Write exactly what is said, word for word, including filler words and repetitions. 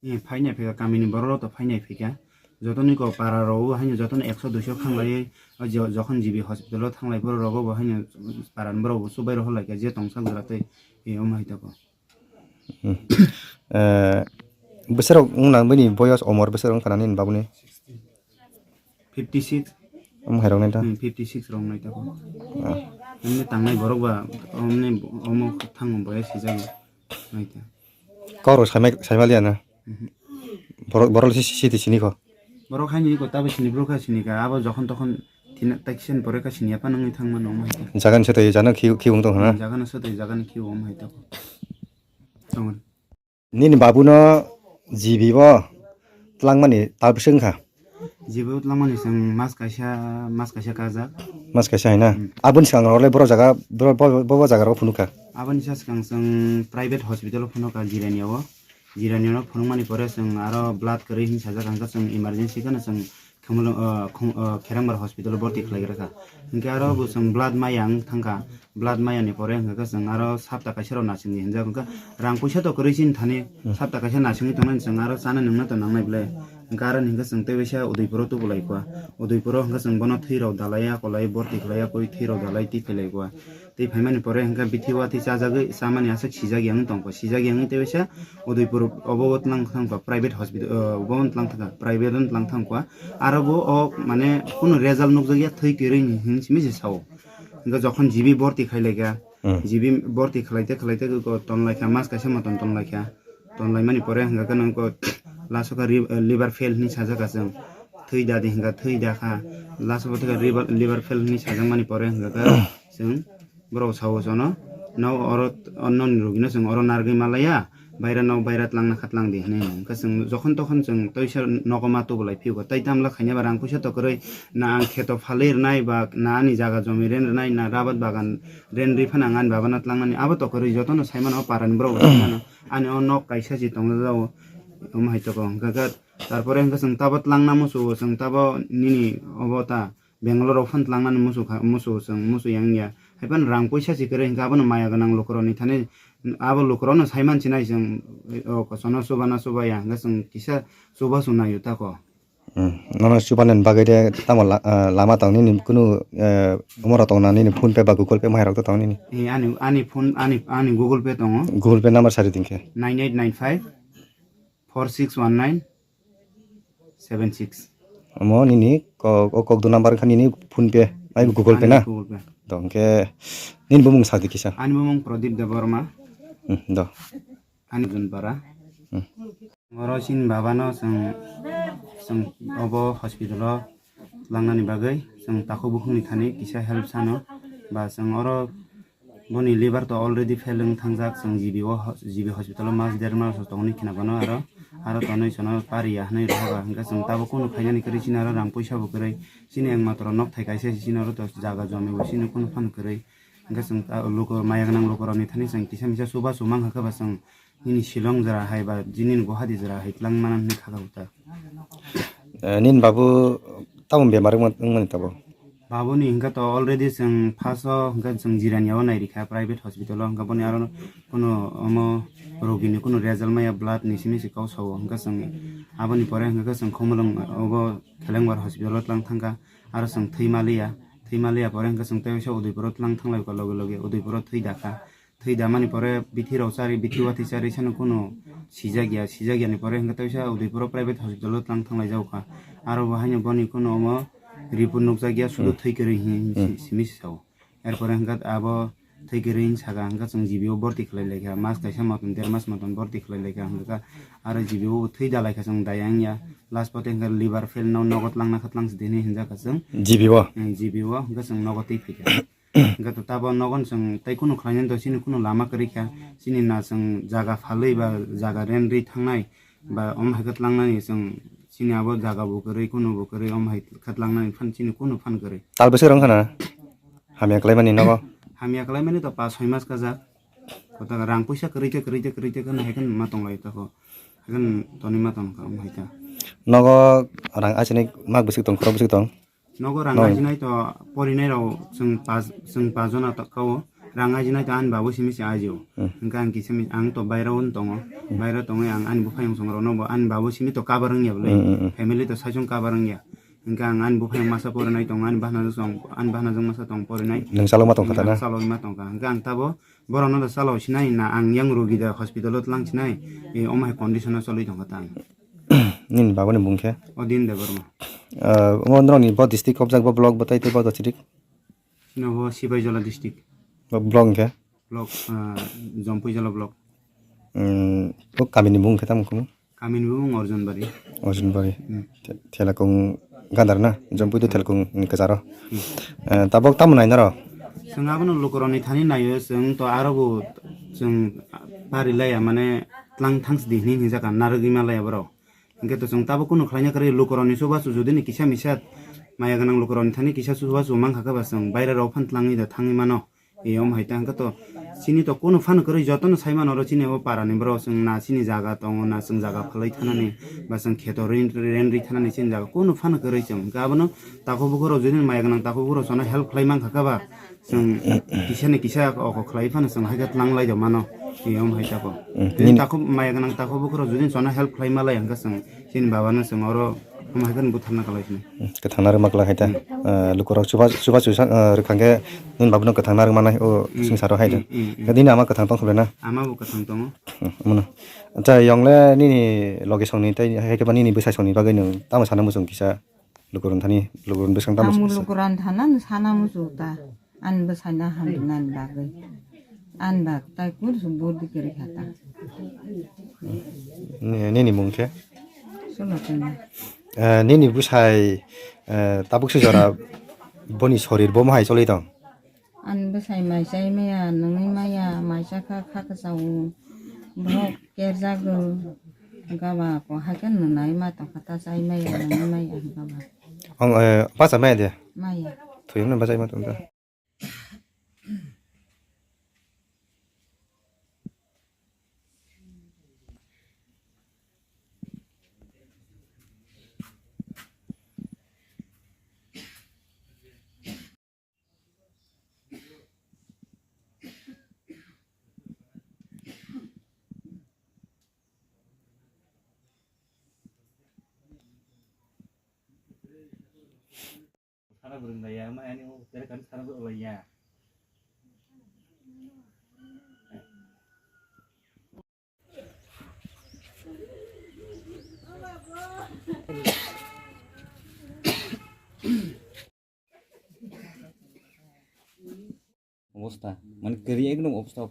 Ni phainai phika, kamini borok rok to phainai phika. Jotoni ko para rok o haino jotoni ekso duiso khanglai, o jo-, jokhon G B hospital o thanglai borok rogo bo haino para ni borok bo chubai rok lai kha je tongsak jora tei e omo hai tako. Hmm. Eh, bwsarok wng nang bini boyos omor bwsarok wng kha nini babuni? Fifty six. Omo hai rok nai ta? Hmm, fifty six rok nai tako. Ah. Omni tangnai borok ba omni omo thang boyos sijak nai ta. Kok rok saimai, saimaliya na? Mhm. Borok, borok si, si, si, sini ko? Borok haini ko tabo sini borok kha sini ka. Abo jokhon tokhon thina taiksen pore kha sini apa nangni thang mano omo hai ta. Jagan se tei jana khiu, khiu wng tong hana? Hmm, jagano se tei jagani khiu omo hai tako. Tongo. Nini babuno G B o tlangmani ta bwswk wngkha? G B o tlangmani chwng mas kaisa, mas kaisa kajak. Mas kaisa hai na? Hmm. Aboni swkang rok le boro jaga, boro, bo, bo, bo jaga rok phunukha? Aboni sa swkang chwng private hospital o phunukha Jirania o. Jirania no phunukmani pore chwng aro blood kwrwi hin sajak, hwnkhe chwng emergency kheno chwng Khumulwng, o, khum-, o, Kherangbar hospital o borti khlai gra kha. Hwnkhe aro bo chwng blood maya wng thang kha. Blood maya ni pore hwnkhe chwng aro sapta kaisa rok nasingdi hinjak, hwnkhe rang puisa to kwrwi chini thani, hmm, sapta kaisa nasingwi tongnani chwng aro chana nungna to nangnai belai. Hwnkhe aro ni hwnkhe chwng tei waisa Udaipur o tubu lai kha. Udaipur o hwnkhe chwng bono thwi rok dalai ya, kolai borti khlai ya, koi thwi rok dalai twi phai lai kha. Tei phaimani pore hwnkhe bithi watwi chajagwi chamani aswk sijak ya wng tong kha. Sijak ya wngwi tei waisa Udaipur obo o tlang thang kha, private hospital, o, obo o tlang thang kha, private o tlang thang kha. Aro bo o mane kunu result nukjak ya thwi kwrwi ni hin simi se sao. Hwnkhe jokhon G B borti khai lai kha, hmm, G B borti khlai te khlai te ko ton lai kha, mas kaisa motom ton lai kha. Ton lai mani pore hwnkhe nang ko last o kha ri-, liver fail hinwi sajak kha chwng. Thwi da di hwnkhe thwi da kha. Last o bo thwi kha liver, liver fail hinwi sajak mani pore hwnkhe chwng Borok sao jono, no oro, o noni rogino chwng oro narwgwi malaiya, baira no baira twlangna kha twlangdi hinwi hino. Hwnkhe chwng jokhon tokhon chwng toisa nogo ma tubu lai phiyugo. Tai tamla khaina ba rang puisa to kwrwi, na ang kheto phalwi rwnai ba na ani jaga jomi ren rwnai, na rabat bagan ren rwi phano ang ani babano twlangnani abo to kwrwi jotono saimano o parani borok rok saimano. Ani o nok kaisa si tongjao, omo hai toko. Hwnkhe khe tarpore hwnkhe chwng tabo twlangna musugo, chwng tabo nini obo ta. Bangalore rok phan twlangnani musu kha, musu chwng, musu yang ya. Hai phano rang puisa si kwrwi hwnkhe abono maya gwnang lukurokni thani, abo lukurokno sai man sinai chwng, o kosono chuba na chuba ya, hwnkhe chwng kisa chuba chwng naio tako. Hmm, nono chubanani bagwi de tamo la-, ah, lama tong nini kunu, eh, omoro tong na nini PhonePe ba Google Pay mairok to tong nini? Eh, ani, ani phone, ani, ani Google Pay tongo. Google Pay number sari dinkhe? Nine eight nine five four six one nine seven six. Omo nini ko-, o kok do number kha nini PhonePe, ai Google Pay na? Google Pay. Do, hwnkhe nini bumung sa di kisa. Ani bumung Pradip Debbarma. Hmm, do. Ani Junpara. Hmm. Oro chini babano chwng, chwng obo hospital o langnani bagwi chwng takhuk bukhukni thani kisa help sano ba chwng oro Boni liver to already fail wng thangjak, chwng G B o ho-, G B hospital o mas der mas tongni khna bono aro, aro tonwi sono pariya hwnwi rohoga, hwnkhe chwng tabo kunu khainani kwrwi chini aro rang puisa bo kwrwi, chini ekmatro nok thai kaisa se chini oro to jaga jomi bo chini kunu phan kwrwi, hwnkhe chwng ta luku maya gwnang lukurokni thani chwng kisa misa chubachu mankha khe ba chwng Nini Shillong jora hai ba, nini Guwahati jora hai tlang mana hwnwi kha kha ta. Eh, nini babu tamo bemar wng man-, wng mani tabo? Babuni hwnkhe to already chwng first o hwnkhe chwng Jirania o nai rikha private hospital o, hwnkhe boni aro kunu omo rogini kunu result maya blood ni simi se kok sao, hwnkhe chwng aboni pore hwnkhe chwng Khumulwng obo Khelengbar hospital o tlang thangkha, aro chwng thwi maliya, thwi maliya pore hwnkhe chwng tei waisa Udaipur o tlang thanglai kha loge loge, Udaipur o thwi dakha. Thwi damani pore bithi rok chari, bithi watwi chari sano kunu sijak ya, sijak yani pore hwnkhe teisa Udaipur o private hospital o tlang thanglai jago kha. Aro bo haino boni kunu omo report nukjak ya, sudu Hmm. thwi kwrwi hin Hmm. si-, simi sao. Erpore hwnkhe abo thwi kwrwi hin saka hwnkhe chwng G B o borti khlai lai kha, mas kaisa motom, der mas motom borti khlai lai kha hwnkhe aro G B o thwi dalai kha chwng dayang ya, last pote hwnkhe liver fail no nogo tlangna kha tlang si di hinwi hinjak kha chwng. G B o? Hmm, G B o hwnkhe chwng nogo twi phai kha. Hwnkhe to tabo nogon chwng tei kunu khlainani to chini kunu lama kwrwi kha, chini na chwng jaga phalwi ba jaga rent rwi thangnai ba omo hai khe tlangnani chwng chini abo jaga bo kwrwi kunu bo kwrwi omo hai khe tlangnani phan chini kunu phan kwrwi. Tal bwswk rwng khana hamya khlaimani nogo? Hamya khlaimani to pas soi mas kajak. Kotaka rang puisa kwrwi khe kwrwi khe kwrwi khe kheno hai khe ma tonglai tako. Hai khe tonwi ma tong kha omo hai khe. Nogo rang achaini mak bwswk tong, khorok bwswk tong? Nogo rang Noi. Ajinai to porinai rok chwng pas, chwng pas jona to kao. Rang ajinai to ani babo simi se ajio. Hmm. Hingke ang kisa mi, ang to baira o tongo. Hmm. Baira tongwi ang ani buphayung songrokno bo ani babo simi to cover wngya bwle. Hmm, hmm, hmm. Family to saichung cover wngya. Hingke ang ani buphayung masa porinai tongo, ani bahanajwk song, ani bahanajwk masa tong porinai. Nwng chalokma tongkha ta na? Ang chalokma tongkha. Hingke ang tabo borokno da chalok sinai na, ang yang rogi da hospital o tlang sinai, e, omo hai condition o cholwi tongkha ta ang. Nini babani bung khe? Odin Debbarma. Ah, omo norokni bo district kobjak, bo block bo tai tei bo district? Chini bo Sipaijala district. Bo block khe? Block, ah, Jompuijala block. Hmm, bo kamini bung khe tamo khumu? Kamini bung Arjunbari. Arjunbari. Hmm. Te-, Thelakung Gandar na? Jompui to Thelakung ni kwcharo. Hmm. Eh, tabok tamo nai naro? Chwng abono lukurokni thani naio, chwng to aro bo chwng pari laya, mane tlang thangsdi hinwi hinjaka narwgwi ma laya borok. Hingke to chwng tabok kunu khlaina kwrwi lukurokni chubachu judini kisa misa maya gwnang lukurokni thani kisa chubachu mankha khe ba chwng bairarok phan tlangwi da thangwi mano. Eyom hai ta hwnkhe to chini to kunu phano kwrwi jotono sai mano oro chini o parani borok chwng na chini jaga tongo na chwng jaga phalwi thanani ba chwng kheto ren, ren rwi thanani chini jaga kunu phano kwrwi chwng hwnkhe abono takhuk bukhuk rok judini maya gwnang takhuk bukhuk rok jotono help khlai mankha khe ba chwng kisa ni kisa oko khlai phano chwng hai khe tlang lai do mano eyom hai ta ko. Hmm, tini nini takhuk maya gwnang takhuk bukhuk rok judini jotono help khlai ma lai hwnkhe chwng Chini baba no chwng oro omo hai kheno butharna kalai sini. Hmm, kwthang narwkma kwlai hai ta. Hmm. Ah, lukurok chuba, chuba chusa, ah, rwkha khe nini baba no kwthang narwkma nai o Hmm. singsaro hai ta. Hmm, hmm, hmm. Khe nini ama kwthang tong khe na? Ama bo kwthang tongo. Hmm, omo no. Acha, yong le nini loge song ni tei hai khe ba nini bwsai song ni bagwi nwng tamo sana muchung kisa lukurok thani, lukurok bwswng tamo Ang sa-, lukurok thana sana muchung ta. Ani bwsaino hamrwnani bagwi. Ani bag tai kursu budi kwrwi kha ta. Ni-, nini mung khe? Sulochana. Eh, nini bwsai, eh, tabuk se jora boni sorir bo mohai choli tong? Ani bwsai mai chai maya, nungwi maya, mai chakha kha kwchao. Borok kerjago. Gaba ko hai khe nunai ma tongkha ta chai maya, nungwi maya gaba. Ong, eh, bacha maya de? Maya. Thuyung no bachai ma tong ta. Sana burung daya, ma ani o tere kan sana burung laya. Obosta, mane kwrwi ekdom obosta.